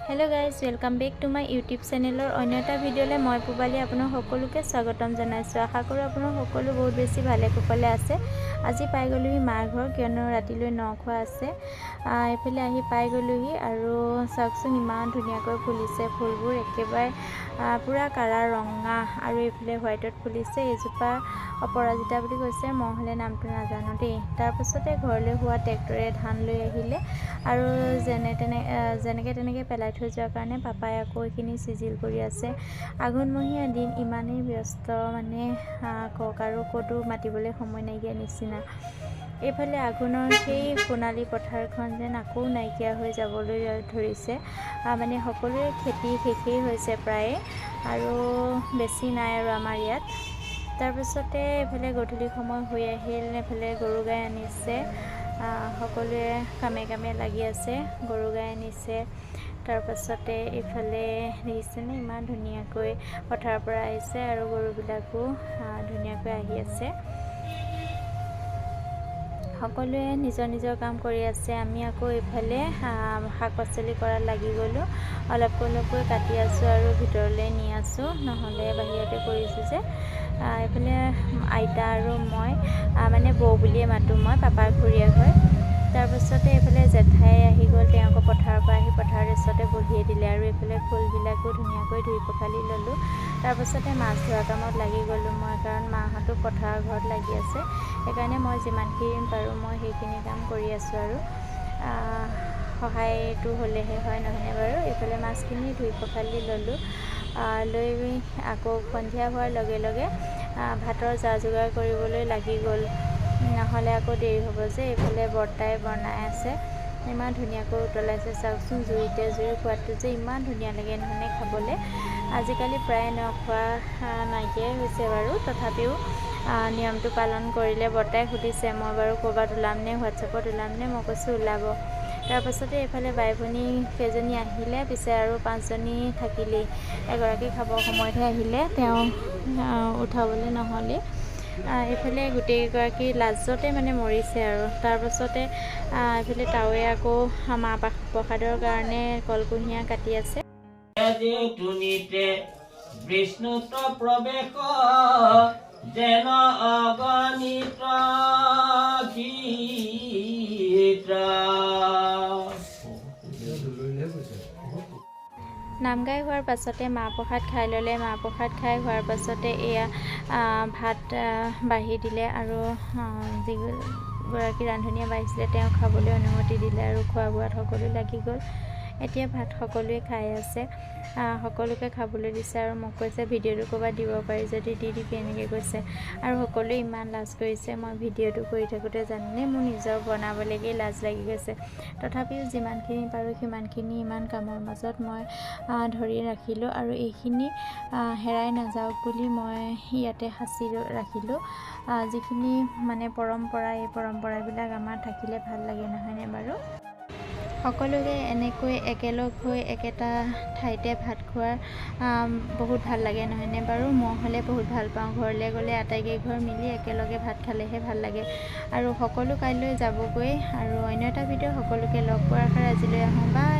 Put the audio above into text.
Hello guys, welcome back to my YouTube চেনেলৰ অন্য এটা ভিডিঅ'লৈ মই পূবালী আপোনাক সকলোকে স্বাগতম জনাইছোঁ। আশা কৰোঁ আপোনাক সকলো বহুত বেছি ভালে কুশলে আছে। আজি পাই গ'লোহি মাৰ ঘৰ, কিয়নো ৰাতিলৈ ন খোৱা আছে। এইফালে আহি পাই গ'লোহি আৰু চাওকচোন ইমান ধুনীয়াকৈ ফুলিছে ফুলবোৰ, একেবাৰে পূৰা কালাৰ ৰঙা আৰু এইফালে হোৱাইটত ফুলিছে। এইজোপা অপৰাজিতা বুলি কৈছে, মই হ'লে নামটো নাজানো দেই। তাৰপাছতে ঘৰলৈ হোৱা ট্ৰেক্টৰে ধান লৈ আহিলে আৰু যেনে তেনে যেনেকৈ তেনেকৈ পেলাই থৈ যোৱাৰ কাৰণে পাপাই আকৌ এইখিনি চিজিল কৰি আছে। আঘোণমহীয়া দিন, ইমানেই ব্যস্ত মানে কওক আৰু ক'তো মাতিবলৈ সময় নাইকিয়া নিচিনা। এইফালে আঘোণৰ সেই সোণালী পথাৰখন যেন আকৌ নাইকিয়া হৈ যাবলৈ ধৰিছে। মানে সকলোৰে খেতি শেষেই হৈছে প্ৰায়ে আৰু বেছি নাই আৰু আমাৰ ইয়াত। তাৰপিছতে এইফালে গধূলি সময় হৈ আহিল, এইফালে গৰু গাই আনিছে, সকলোৱে কামে কামে লাগি আছে, গৰু গাই আনিছে। তাৰপাছতে এইফালে দেখিছেনে ইমান ধুনীয়াকৈ পথাৰৰ পৰা আহিছে আৰু গৰুবিলাকো ধুনীয়াকৈ আহি আছে। সকলোৱে নিজৰ নিজৰ কাম কৰি আছে। আমি আকৌ এইফালে শাক পাচলি কৰাত লাগি গ'লোঁ, অলপকৈ অলপকৈ কাটি আছোঁ আৰু ভিতৰলৈ নি আছোঁ, নহ'লে বাহিৰতে কৰিছোঁ যে। এইফালে আইতা আৰু মই, মানে বৌ বুলিয়ে মাতোঁ মই, পাপাৰ খুৰীয়েক হয়। তাৰপাছতে এইফালে জেঠাই আহি গ'ল, তেওঁ আকৌ পথাৰৰ পৰা আহি পথাৰৰ ওচৰতে বহিয়ে দিলে। আৰু এইফালে ফুলবিলাকো ধুনীয়াকৈ ধুই পখালি ল'লোঁ। তাৰপাছতে মাছ ধোৱা কামত লাগি গ'লোঁ মই, কাৰণ মাহঁতো পথাৰৰ ঘৰত লাগি আছে, সেইকাৰণে মই যিমানখিনি পাৰোঁ মই সেইখিনি কাম কৰি আছোঁ আৰু সহায়টো হ'লেহে হয়, নহয়নে বাৰু? এইফালে মাছখিনি ধুই পখালি ল'লোঁ, লৈ আকৌ সন্ধিয়া হোৱাৰ লগে লগে ভাতৰ যা যোগাৰ কৰিবলৈ লাগি গ'ল, নহ'লে আকৌ দেৰি হ'ব যে। এইফালে বৰ্তাই বনাই আছে, ইমান ধুনীয়াকৈ উতলাইছে চাওকচোন জুইতে। জুইৰ সোৱাদটো যে ইমান ধুনীয়া লাগে নহয়নে খাবলৈ? আজিকালি প্ৰায় নখোৱা নাইকিয়াই হৈছে বাৰু, তথাপিও নিয়মটো পালন কৰিলে। বৰ্তাই সুধিছে মই বাৰু ক'ৰবাত ওলামনে, হোৱাটছএপত ওলামনে? মই কৈছোঁ ওলাব। তাৰপাছতে এইফালে বাই ভনী কেইজনী আহিলে, পিছে আৰু পাঁচজনী থাকিলেই, এগৰাকী খাবৰ সময়তহে আহিলে, তেওঁ উঠাবলৈ নহ'লে। এইফালে গোটেইগৰাকী লাজতে মানে মৰিছে আৰু। তাৰপাছতে এইফালে তাৱে আকৌ মাহ প্ৰসাদৰ কাৰণে কলকুঁহিয়া কাটি আছে। বিষ্ণুত প্ৰৱেশ যেন অগণিত গীতা। নাম গাই হোৱাৰ পাছতে মাহ প্ৰসাদ খাই ল'লে। মাহ প্ৰসাদ খাই হোৱাৰ পাছতে এয়া ভাত বাঢ়ি দিলে আৰু যিগৰাকী ৰান্ধনীয়ে বাঢ়িছিলে তেওঁক খাবলৈ অনুমতি দিলে আৰু খোৱা বোৱাত সকলো লাগি গ'ল। এতিয়া ভাত সকলোৱে খাই আছে, সকলোকে খাবলৈ দিছে আৰু মোক কৈছে ভিডিঅ'টো ক'ৰবাত দিব পাৰি যদি দি দিবি এনেকৈ কৈছে। আৰু সকলোৱে ইমান লাজ কৰিছে, মই ভিডিঅ'টো কৰি থাকোঁতে জানেনে মোৰ নিজৰ বনাবলৈকে লাজ লাগি গৈছে। তথাপিও যিমানখিনি পাৰোঁ সিমানখিনি ইমান কামৰ মাজত মই ধৰি ৰাখিলোঁ আৰু এইখিনি হেৰাই নাযাওক বুলি মই ইয়াতে সাঁচি ৰাখিলোঁ। যিখিনি মানে পৰম্পৰা, এই পৰম্পৰাবিলাক আমাৰ থাকিলে ভাল লাগে নহয়নে বাৰু? সকলোকে এনেকৈ একেলগ হৈ একেটা ঠাইতে ভাত খোৱাৰ বহুত ভাল লাগে নহয়নে বাৰু? মই হ'লে বহুত ভাল পাওঁ। ঘৰলৈ গ'লে আটাইকেইঘৰ মিলি একেলগে ভাত খালেহে ভাল লাগে। আৰু সকলো কাইলৈ যাবগৈ আৰু অন্য এটা ভিডিঅ' সকলোকে লগ পোৱাৰ আশাৰে আজিলৈ আহোঁ, বাই।